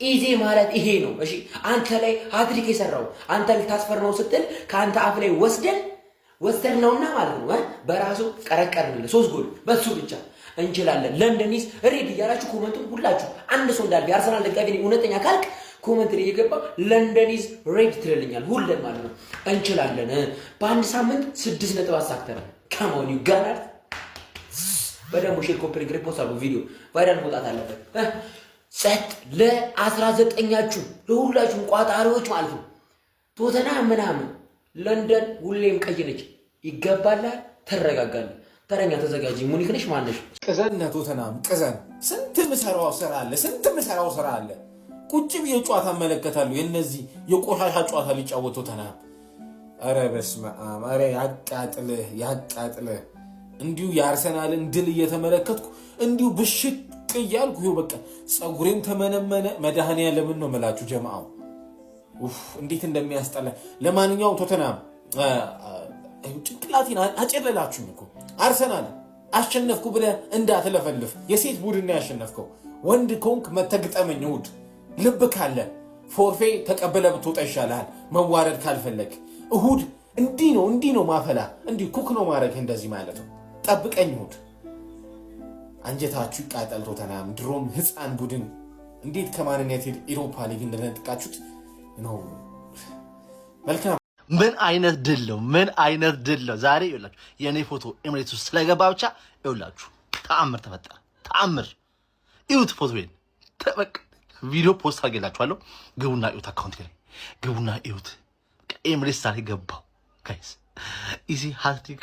ኢዚ ማለት ይሄ ነው። እሺ አንተ ላይ ሃትሪክ የሰራው አንተ ልታስፈርመው ስትል ከአንተ አፍ ላይ ወስደን ነውና ማለት ነው። በራሱ ቀረቀርን ሶስት ጎል በሱ ብቻ እንችላለን። London is red እያላችሁ comment ኡን ሁላችሁ አንድ ሰው እንዳለ የአርሰናል ደጋፊ ነኝ እውነተኛ ካልክ comment ላይ እየገባ London is red ትልልኛል። ሁለን ማለት ነው እንችላለን። በአንድ ሳምንት 6 ነጥብ አሳክተናል። Come on you Gunners። በደንቡ share፣ copy link፣ repost አድርጉ። ቪዲዮ viral መውጣት አለበት። ጸጥ ለ19ኛችሁ ለሁላችሁም ቋጣሪዎች ማለት ነው። ቶተንሃም ምናምን ለንደን ሁሌም ቀይ ነች። ይገባላል። ትረጋጋለህ። ተረኛ ተዘጋጂ። ሙኒክ ነሽ ማነሽ? ቅዘን ነህ ቶተናም ቅዘን። ስንት ምሰራው ስራ አለ፣ ስንት ምሰራው ስራ አለ። ቁጭ ብዬ ጨዋታ እመለከታለሁ። የነዚህ የቆሻሻ ጨዋታ ሊጫወት ቶተናም። ኧረ በስመ አብ! ኧረ ያቃጥልህ፣ ያቃጥልህ። እንዲሁ የአርሰናልን ድል እየተመለከትኩ እንዲሁ ብሽቅ እያልኩ ይኸው በቃ ፀጉሬም ተመነመነ። መድኃኒዓለምን ነው የምላችሁ ጀማአው፣ እንዴት እንደሚያስጠላ። ለማንኛውም ቶተናም ጭንቅላቴን አጨለላችሁኝ እኮ። አርሰናል አሸነፍኩ ብለህ እንዳትለፈልፍ። የሴት ቡድን ነው ያሸነፍከው። ወንድ ከሆንክ መተግጠመኝ እሑድ ልብ ካለ ፎርፌ ተቀበለ ብትወጣ ይሻልሃል፣ መዋረድ ካልፈለግ። እሑድ እንዲህ ነው እንዲህ ነው ማፈላ፣ እንዲህ cook ነው ማድረግ እንደዚህ ማለት ነው። ጠብቀኝ እሑድ። አንጀታችሁ ይቃጠል። ቶተናም ድሮም ህፃን ቡድን እንዴት ከማን ዩናይትድ ኢሮፓ ሊግ እንደነጥቃችሁት ነው። መልካም። ምን አይነት ድል ነው? ምን አይነት ድል ነው? ዛሬ ይኸውላችሁ የእኔ ፎቶ ኤምሬትስ ውስጥ ስለገባ ብቻ ይኸውላችሁ ተአምር ተፈጠረ። ተአምር እዩት፣ ፎቶዬን በቃ ቪዲዮ post አድርጌላችኋለሁ። ግቡና እዩት፣ account ላይ ግቡና እዩት። ኤምሬትስ ዛሬ ገባው guys። ኢዜ ሃትሪክ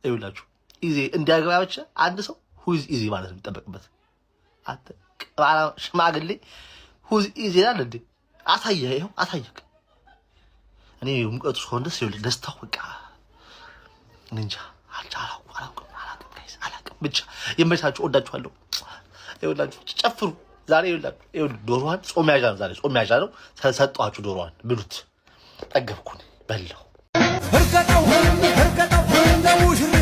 ይኸውላችሁ፣ ኢዜ እንዲያገባ ብቻ አንድ ሰው who's ኢዜ ማለት ነው የሚጠበቅበት። ሽማግሌ who's ኢዜ ይላል እንዴ? አሳየ፣ ይኸው አሳየህ። እኔ ሙቀቱ እስከሆነ ደስ ይኸውልህ ደስታው በቃ እንጃ አላውቅም፣ አላውቅም፣ guys አላውቅም። ብቻ ይመቻችሁ፣ ወዳችኋለሁ። ይኸውላችሁ ጨፍሩ ዛሬ። ይኸውላችሁ ይኸውልህ ዶሮዋን ጾም ያዣ ነው ዛሬ፣ ጾም ያዣ ነው። ሰጠኋችሁ፣ ዶሮዋን ብሉት። ጠገብኩን በላው። እርገጠው እርገጠው ለሙሽሪ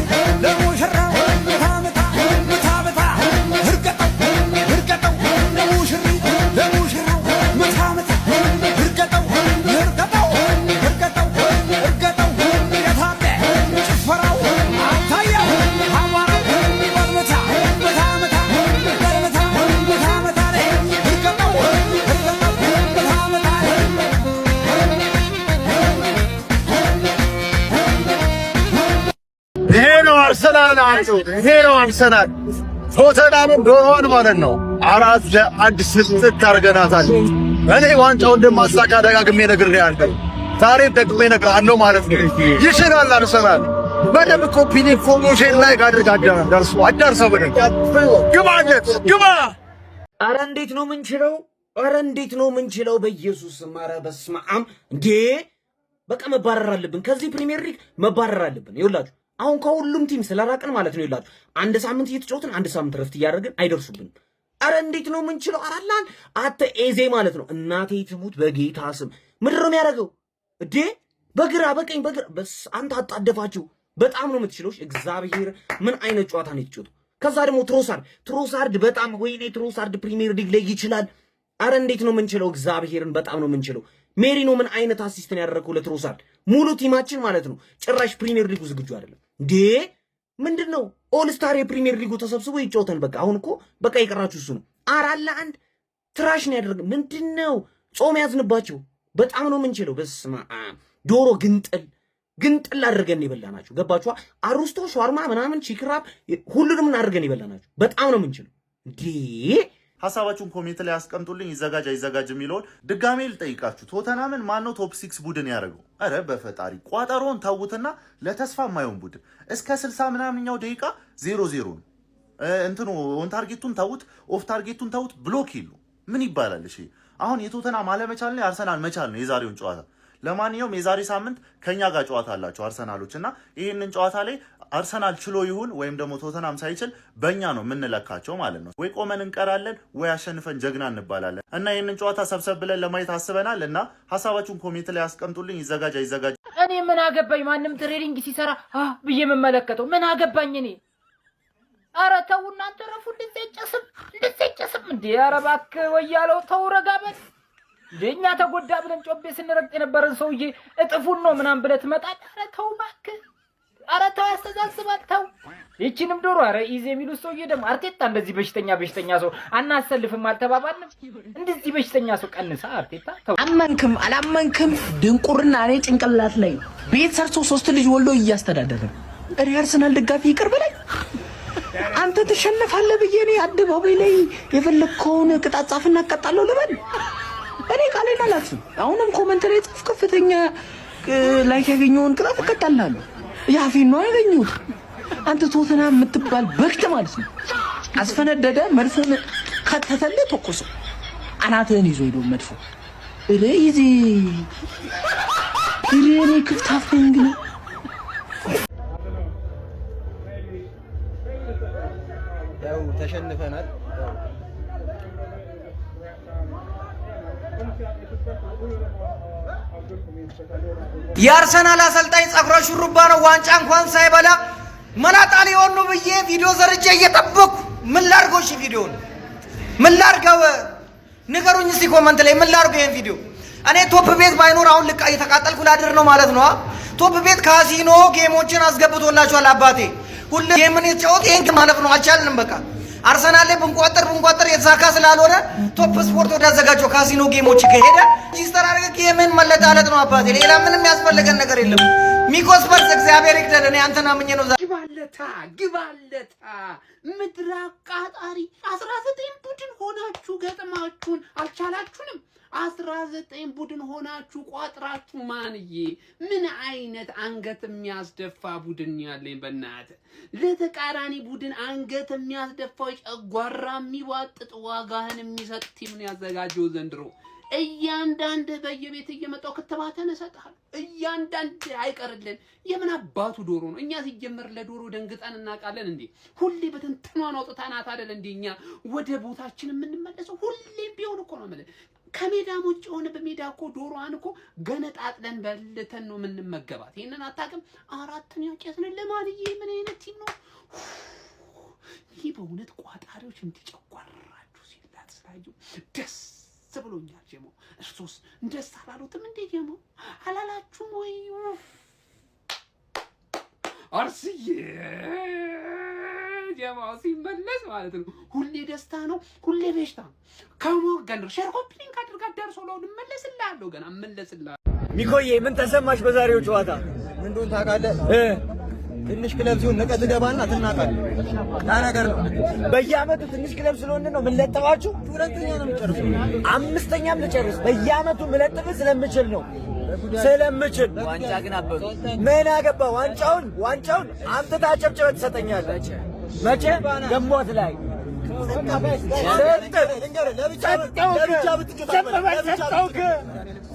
ለሙሽራው ምታ ምታ ምታ ምታ፣ እርገጠው እርገጠው ለሙሽሪ ለሙሽራው ምታ ምታ፣ እርገጠው እርገጠው እርገጠው እርገጠው፣ የታለ ጭፈራው አታየው አቧራው፣ በልምታ ምታ ምታ በልምታ ምታ ምታ፣ እርገጠው እርገጠው ምታ ምታ። ይሄ ነው አርሰናል። አንዱ ይሄ ነው አርሰናል። ቶተናምን ዶሮዋን ማለት ነው 4-1 ስጥት አድርገናታል። እኔ ዋንጫው እንደማሳካ ደጋግሜ ነግሬሃለሁ። ዛሬም ደግሜ እነግርሃለሁ ማለት ነው። ይችላል አርሰናል። በደንብ copy link፣ follow፣ share፣ like አድርግ። አዳርሰው አዳርሰው፣ በደንብ ግባለት ግባ። አረ እንዴት ነው ምንችለው? አረ እንዴት ነው ምንችለው? በኢየሱስ፣ አረ በስመ አብ እንዴ! በቃ መባረር አለብን፣ ከዚህ ፕሪሚየር ሊግ መባረር አለብን። ይኸውላችሁ አሁን ከሁሉም team ስለራቅን ማለት ነው። ይኸውላችሁ አንድ ሳምንት እየተጫወትን አንድ ሳምንት ረፍት እያደረግን አይደርሱብንም። አረ እንዴት ነው ምንችለው? አራላን አተ ኤዜ ማለት ነው። እናቴ ትሙት በጌታ ስም ምንድን ነው የሚያደርገው እንዴ? በግራ በቀኝ በግራ በስ አንተ አጣደፋችሁ። በጣም ነው የምትችለው። እግዚአብሔር ምን አይነት ጨዋታ ነው የተጫወተው? ከዛ ደግሞ ትሮሳርድ፣ ትሮሳርድ በጣም ወይኔ፣ ትሮሳርድ ፕሪሚየር ሊግ ላይ ይችላል። አረ እንዴት ነው የምንችለው? እግዚአብሔርን በጣም ነው የምንችለው። ሜሪኖ ምን አይነት assist ነው ያደረገው ለትሮሳርድ? ሙሉ team ኣችን ማለት ነው ጭራሽ ፕሪሚየር ሊጉ ዝግጁ አይደለም እንዴ! ምንድን ነው all star የፕሪሚየር ሊጉ ተሰብስቦ ይጫወታል። በቃ አሁን እኮ በቃ የቀራችሁ እሱ ነው። 4-1 trash ነው ያደረገ። ምንድን ነው ጾም ያዝንባቸው። በጣም ነው የምንችለው። በስመ አብ ዶሮ ግንጥል ግንጥል አድርገን የበላናቸው። ገባችኋ? አሩስቶ፣ ሸዋርማ ምናምን chicken wrap ሁሉንም አድርገን የበላናቸው። በጣም ነው የምንችለው እንዴ። ሀሳባችሁን comment ላይ አስቀምጡልኝ። ይዘጋጅ አይዘጋጅ የሚለውን ድጋሜ ልጠይቃችሁ። ቶተናምን ማነው top six ቡድን ያደረገው? ኧረ በፈጣሪ ቋጠሮን ተዉትና ለተስፋ የማይሆን ቡድን እስከ 60 ምናምኛው ደቂቃ 0-0 ነው። እንትኑ on target ኡን ተዉት፣ off target ኡን ተዉት፣ block ይሉ ምን ይባላል? እሺ አሁን የቶተናም አለመቻል ነው የአርሰናል መቻል ነው የዛሬውን ጨዋታ። ለማንኛውም የዛሬ ሳምንት ከኛ ጋር ጨዋታ አላቸው አርሰናሎች እና ይህንን ጨዋታ ላይ አርሰናል ችሎ ይሁን ወይም ደግሞ ቶተናም ሳይችል በእኛ ነው የምንለካቸው ማለት ነው። ወይ ቆመን እንቀራለን ወይ አሸንፈን ጀግና እንባላለን። እና ይህንን ጨዋታ ሰብሰብ ብለን ለማየት አስበናል እና ሀሳባችሁን comment ላይ አስቀምጡልኝ። ይዘጋጅ አይዘጋጅ? እኔ ምን አገባኝ? ማንም training ሲሰራ ብዬ የምመለከተው ምን አገባኝ እኔ? ኧረ ተው እናንተ ረፉ። እንደዚህ አይጨስም፣ እንደዚህ አይጨስም እንዴ! ኧረ እባክህ ወያለው ተው፣ ረጋ በል እንዴ! እኛ ተጎዳ ብለን ጮቤ ስንረግጥ የነበረን ሰውዬ እጥፉን ነው ምናምን ብለህ ትመጣለህ። ኧረ ተው እባክህ፣ ኧረ ተው ያስተዛዝባል። ተው ይቺንም ዶሮ። ኧረ ኢዜ የሚሉት ሰውዬ ደግሞ አርቴታ እንደዚህ በሽተኛ በሽተኛ ሰው አናሰልፍም አልተባባልንም? እንደዚህ በሽተኛ ሰው ቀንሳ አርቴታ ተው። አመንክም አላመንክም ድንቁርና እኔ ጭንቅላት ላይ ቤት ሰርቶ ሶስት ልጅ ወልዶ እያስተዳደረ ነው። እኔ አርሰናል ደጋፊ ይቅር በላይ አንተ ትሸነፋለህ ብዬ እኔ አደባባይ ላይ የፈለግከውን ቅጣት ጻፍና እቀጣለሁ ልበል? እኔ ቃሌን አላጥፍም። አሁንም comment ላይ ጻፍ፣ ከፍተኛ like ያገኘውን ቅጣት እቀጣልሃለሁ። የአፌን ነው ያገኘሁት። አንተ ቶተንሃም የምትባል በክት ማለት ነው። አስፈነደደ፣ መድፉን ከተተልህ ተኮሰው፣ አናትህን ይዞ ሄዶ መድፎ። እረ ይዜ እረ እኔ ክፍታፍ ነኝ ግን። ያው ተሸንፈናል። የአርሰናል አሰልጣኝ ጸጉረ ሹሩባ ነው። ዋንጫ እንኳን ሳይበላ መላጣ ሊሆን ነው ብዬ ቪዲዮ ዘርቼ እየጠበኩ ምን ላድርገው? እሺ ቪዲዮን ምን ላድርገው? ንገሩኝ እስቲ comment ላይ ምን ላድርገው ይሄን ቪዲዮ? እኔ ቶፕ ቤት ባይኖር አሁን ልቃ እየተቃጠልኩ ላድር ነው ማለት ነው። ቶፕ ቤት ካሲኖ game ኦችን አስገብቶላችኋል አባቴ። ሁሉ game ን የተጫወት ይሄን ማለፍ ነው። አልቻልንም በቃ። አርሰናል ላይ ብንቋጠር ብንቋጠር የተሳካ ስላልሆነ ቶፕ ስፖርት ወዳዘጋጀው ካሲኖ game ኦች ከሄደ register አድርገህ game ን መለጣለጥ ነው አባቴ። ሌላ ምንም ያስፈልገን ነገር የለም። ሚኮ ስፐርስ እግዚአብሔር ይግደል። እኔ አንተን አምኜ ነው። ግባለታ ግባለታ፣ ምድረ አቃጣሪ፣ 19 ቡድን ሆናችሁ ገጥማችሁን አልቻላችሁንም። 19 ቡድን ሆናችሁ ቋጥራችሁ ማንዬ፣ ምን አይነት አንገት የሚያስደፋ ቡድን ያለኝ በእናትህ። ለተቃራኒ ቡድን አንገት የሚያስደፋው፣ ጨጓራ የሚቧጥጥ፣ ዋጋህን የሚሰጥ team ነው ያዘጋጀው ዘንድሮ። እያንዳንድ በየቤት እየመጣው ክትባትን እሰጥሃለሁ። እያንዳንድ አይቀርልን። የምን አባቱ ዶሮ ነው? እኛ ሲጀመር ለዶሮ ደንግጠን እናውቃለን እንዴ? ሁሌ በትንትኗን አውጥተናት አይደል እንዴ እኛ ወደ ቦታችን የምንመለሰው? ሁሌም ቢሆን እኮ ነው የምልህ። ከሜዳም ውጭ የሆነ በሜዳ እኮ ዶሮዋን እኮ ገነጣጥለን በልተን ነው የምንመገባት። ይህንን አታውቅም? አራትን ያጨስን ለማንዬ ምን አይነት team ነው ይህ? በእውነት ቋጣሪዎች እንዲጨጓራችሁ ሲላት ስላየሁ ደስ ብሎኛል። ጀሞ እርሶስ ደስ አላሉትም እንዴ? ጀሞ አላላችሁም ወይ? አርስዬ ጀማው ሲመለስ ማለት ነው። ሁሌ ደስታ ነው፣ ሁሌ በሽታ ነው። ከሞገን share copy link አድርጋ ደርሶ ለውን እመለስልሃለሁ፣ ገና እመለስልሃለሁ። ሚኮዬ ምን ተሰማሽ በዛሬው ጨዋታ? ምን እንደሆነ ታውቃለህ? ትንሽ ክለብ ሲሆን ንቀት ትገባና ትናቃለህ። ያ ነገር ነው። በየአመቱ ትንሽ ክለብ ስለሆነ ነው የምንለጥፋችሁ። ሁለተኛ ነው የምትጨርሰው። አምስተኛም ልጨርስ። በየአመቱ ምለጥፍ ስለምችል ነው ስለምችል። ዋንጫ ግን አበሉ። ምን አገባ? ዋንጫውን አምጥተህ አጨብጭበህ ትሰጠኛለህ። መቼ ግንቦት ላይ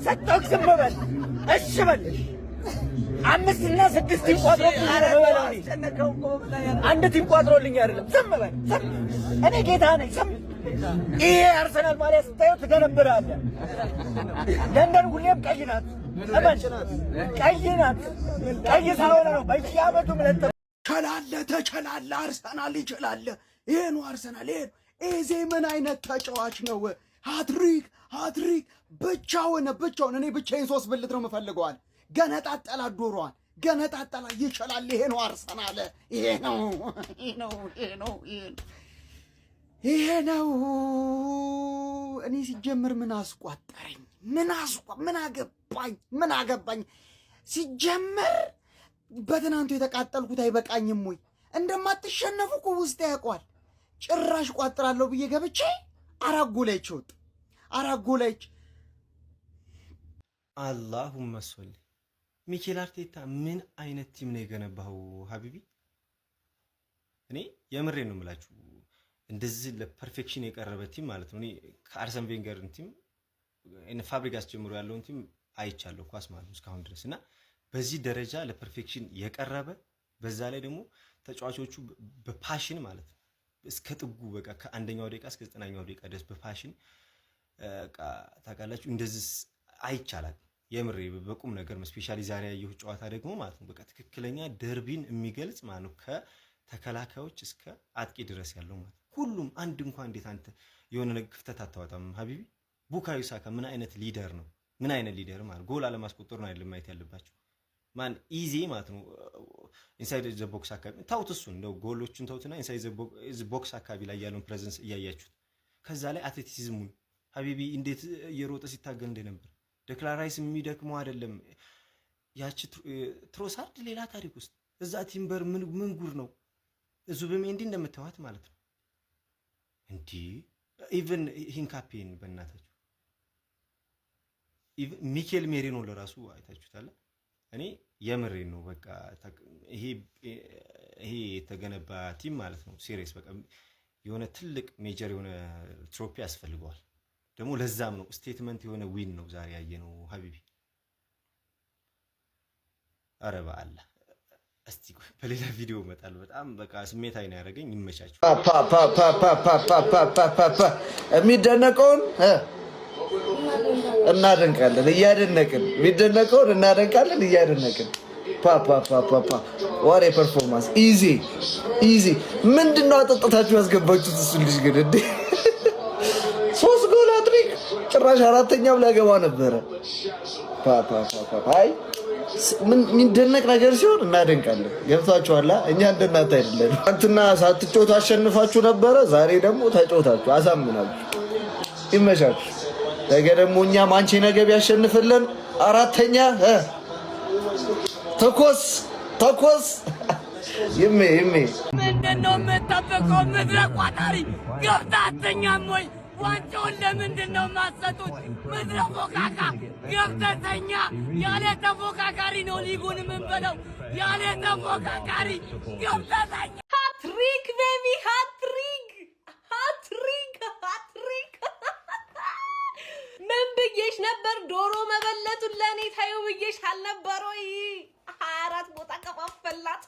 ሰጠውክ። ዝም በል እሺ በል። አምስት እና ስድስት team ቋጥሮብኝ ነው የምበላው እኔ። አንድ team ቋጥሮልኝ አይደለም። ዝም በል ዝም። እኔ ጌታ ነኝ። ዝም። ይሄ አርሰናል ማሊያ ስታየው ትገነብራለህ። ለንደን ሁሌም ቀይ ናት። እመን ቀይ ናት። ቀይ ስለሆነ ነው በየአመቱ ምለጥ ቸላለ ተቸላለ አርሰናል ይችላል። ይሄ ነው አርሰናል። ይሄ ነው ኤዜ። ምን አይነት ተጫዋች ነው? ሃትሪክ ሃትሪክ ብቻውን ብቻውን። እኔ ብቻዬን ሶስት ብልት ነው የምፈልገዋል። ገነጣጠላ ዶሮዋን ገነጣጠላ። ይችላል። ይሄ ነው አርሰናል። ይሄ ነው ይሄ ነው ይሄ ነው ይሄ ነው። እኔ ሲጀምር ምን አስቋጠረኝ? ምን አገባኝ? ምን አገባኝ? ሲጀመር በትናንቱ የተቃጠልኩት አይበቃኝም ወይ? እንደማትሸነፉ እኮ ውስጥ ያውቀዋል። ጭራሽ ቋጥራለሁ ብዬ ገብቼ አራት ጎል አይቼ ወጣሁ። አራት ጎል አይቼ። اللهم صل። ሚኬል አርቴታ ምን አይነት team ነው የገነባው حبيبي? እኔ የምሬ ነው የምላችሁ፣ እንደዚህ ለ perfection የቀረበ team ማለት ነው። እኔ ከአርሰን ቬንገርን team ፋብሪጋስ ጀምሮ ያለውን team አይቻለሁ ኳስ ማለት ነው እስካሁን ድረስ። እና በዚህ ደረጃ ለ perfection የቀረበ፣ በዛ ላይ ደግሞ ተጫዋቾቹ በ passion ማለት ነው እስከ ጥጉ በቃ ከአንደኛው ደቂቃ እስከ 90ኛው ደቂቃ ድረስ በ passion ታውቃላችሁ፣ እንደዚህ አይቻላል። የምሬ በቁም ነገር ነው። Specially ዛሬ ያየሁት ጨዋታ ደግሞ ማለት ነው በቃ ትክክለኛ ደርቢን የሚገልጽ ማለት ነው፣ ከተከላካዮች እስከ አጥቂ ድረስ ያለው ማለት ነው። ሁሉም አንድ እንኳን እንዴት አንተ የሆነ ነገር ክፍተት አታወጣም حبيبي። ቡካዮ ሳካ ምን አይነት leader ነው? ምን አይነት leader ማለት ጎል አለማስቆጠሩን አይደለም ማየት ያለባቸው፣ ማን ኢዜ ማለት ነው inside the box አካባቢ ታውት፣ እሱን እንደው ጎሎቹን ተውትና inside the box አካባቢ ላይ ያለውን presence እያያችሁት፣ ከዛ ላይ athleticism ኡን حبيبي እንዴት እየሮጠ ሲታገል እንደነበር፣ ደክላን ራይስ የሚደክመው አይደለም። ያቺ ትሮሳርድ ሌላ ታሪክ ውስጥ፣ እዛ ቲምበር ምን ምን ጉር ነው፣ ዙብሜንዲ እንደምታዋት ማለት ነው። እንዲህ even ሂንካፔን በእናታችሁ፣ even ሚኬል ሜሪኖ ለራሱ አይታችሁታል። እኔ የምሬን ነው። በቃ ይሄ የተገነባ team ማለት ነው serious በቃ የሆነ ትልቅ major የሆነ trophy ያስፈልገዋል። ደግሞ ለዛም ነው statement የሆነ win ነው ዛሬ ያየነው። حبيبي ኧረ በአላህ እስቲ በሌላ ቪዲዮ እመጣለሁ። በጣም በቃ ስሜታዊ ነው ያደረገኝ። ይመቻችሁ። የሚደነቀውን እናደንቃለን እያደነቅን፣ የሚደነቀውን እናደንቃለን እያደነቅን። ፓፓፓፓ what a performance! ኢዚ ኢዚ። ምንድን ነው አጠጥታችሁ ያስገባችሁት? እሱ ልጅ ግን እንዴ ሶስት ጎል ሃትሪክ፣ ጭራሽ አራተኛም ሊያገባ ነበረ። ፓፓፓፓ አይ የሚደነቅ ነገር ሲሆን እናደንቃለን። ገብቷችኋላ? እኛ እንደናንተ አይደለን። ትናንትና ሳትጮቱ አሸንፋችሁ ነበረ። ዛሬ ደግሞ ተጮታችሁ አሳምናችሁ። ይመቻችሁ። ነገ ደግሞ እኛ ማንቼ ነገ ቢያሸንፍልን አራተኛ ተኮስ ተኮስ ይሜ ይሜ። ምንድን ነው የምጠብቀው? ምድረ ቋጣሪ ገብተህ አትተኛም ወይ? ዋንጫውን ለምንድን ነው የማትሰጡት? ምድረ ፎካካ ገብተህ ተኛ። ያለ ተፎካካሪ ነው ሊጉን የምንበለው። ያለ ተፎካካሪ ገብተህ ተኛ። Hat-trick, baby, hat-trick, hat-trick, hat-trick። ምን ብዬሽ ነበር? ዶሮ መበለቱን ለእኔ ታዩ ብዬሽ አልነበር ወይ? 24 ቦታ ከፋፈላት።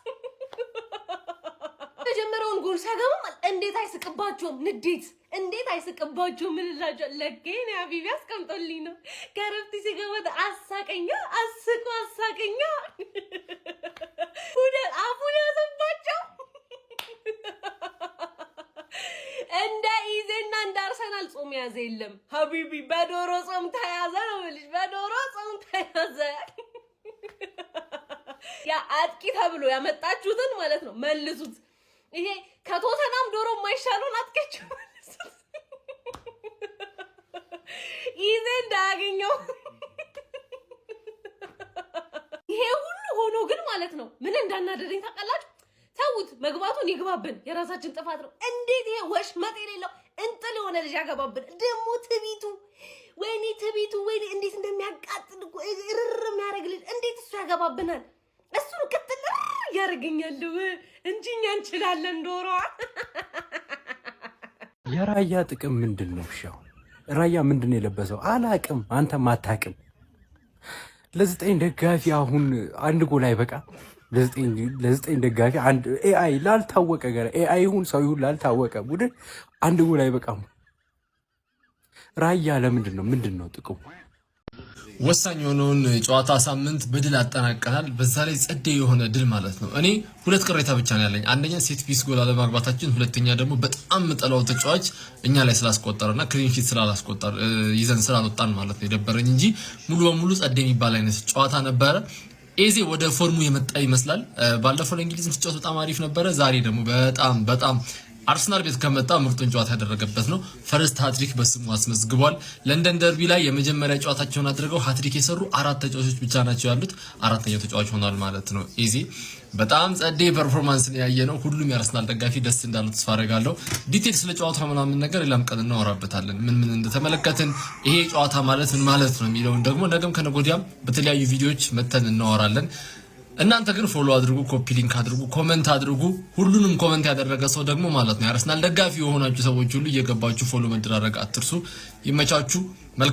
መጀመሪያውን ጎል ሲያገባ እንዴት አይስቅባቸውም? ንዴት እንዴት አይስቅባቸውም? ምን እላቸው ለጌን حبيبي አስቀምጦልኝ ነው። ከረፍት ሲገባ አሳቀኛ፣ አስቆ አሳቀኛ። አፉን ያዘባቸው። እንደ ኢዜና እንደ አርሰናል ጾም ያዘ የለም حبيبي። በዶሮ ጾም ተያዘ ነው የምልሽ። በዶሮ ጾም ተያዘ። ያ አጥቂ ተብሎ ያመጣችሁትን ማለት ነው መልሱት። ይሄ ከቶተናም ዶሮ የማይሻለውን አጥቂያችሁ መልሱት። ኢዜ እንዳያገኘው። ይሄ ሁሉ ሆኖ ግን ማለት ነው ምን እንዳናደደኝ ታውቃላችሁ? ተዉት፣ መግባቱን ይግባብን፣ የራሳችን ጥፋት ነው። እንዴት ይሄ ወሽመጥ የሌለው እንጥል የሆነ ልጅ ያገባብን? ደግሞ ትቢቱ፣ ወይኔ ትቢቱ፣ ወይኔ እንዴት እንደሚያቃጥል እኮ እርር የሚያደርግ ልጅ እንዴት እሱ ያገባብናል? እሱ ነው ቅጥል እያደረገኛለሁ እንጂ እኛ እንችላለን። ዶሮዋ የራያ ጥቅም ምንድን ነው? እሺ አሁን ራያ ምንድን ነው የለበሰው? አላቅም፣ አንተም አታቅም። ለዘጠኝ ደጋፊ አሁን አንድ ጎል አይበቃ? ለዘጠኝ ደጋፊ አንድ AI ላልታወቀ ገና AI ይሁን ሰው ይሁን ላልታወቀ ቡድን አንድ ጎል አይበቃም? ራያ ለምንድን ነው ምንድን ነው ጥቅሙ? ወሳኝ የሆነውን ጨዋታ ሳምንት በድል አጠናቀናል። በዛ ላይ ጸዴ የሆነ ድል ማለት ነው። እኔ ሁለት ቅሬታ ብቻ ነው ያለኝ። አንደኛ set piece ጎል አለማግባታችን፣ ሁለተኛ ደግሞ በጣም የምጠላው ተጫዋች እኛ ላይ ስላስቆጠረና clean sheet ስላላስቆጠር ይዘን ስላልወጣን ማለት ነው የደበረኝ እንጂ ሙሉ በሙሉ ጸዴ የሚባል አይነት ጨዋታ ነበረ። ኤዜ ወደ form ኡ የመጣ ይመስላል። ባለፈው ለእንግሊዝም ሲጫወት በጣም አሪፍ ነበረ። ዛሬ ደግሞ በጣም በጣም አርሰናል ቤት ከመጣ ምርጡን ጨዋታ ያደረገበት ነው። First hat-trick በስሙ አስመዝግቧል። ለንደን ደርቢ ላይ የመጀመሪያ ጨዋታቸውን አድርገው hat-trick የሰሩ አራት ተጫዋቾች ብቻ ናቸው ያሉት። አራተኛው ተጫዋች ሆኗል ማለት ነው። ኤዜ በጣም ጸዴ performance ያየ ነው። ሁሉም የአርሰናል ደጋፊ ደስ እንዳለው ተስፋ አደርጋለሁ። Detail ስለ ጨዋታው ምናምን ነገር ሌላም ቀን እናወራበታለን። ምን ምን እንደተመለከትን፣ ይሄ ጨዋታ ማለት ምን ማለት ነው የሚለውን ደግሞ ነገም ከነገ ወዲያም በተለያዩ ቪዲዮዎች መተን እናወራለን። እናንተ ግን follow አድርጉ፣ copy link አድርጉ፣ comment አድርጉ። ሁሉንም comment ያደረገ ሰው ደግሞ ማለት ነው የአርሰናል ደጋፊ የሆናችሁ ሰዎች ሁሉ እየገባችሁ follow መደራረግ አትርሱ። ይመቻችሁ። መልካም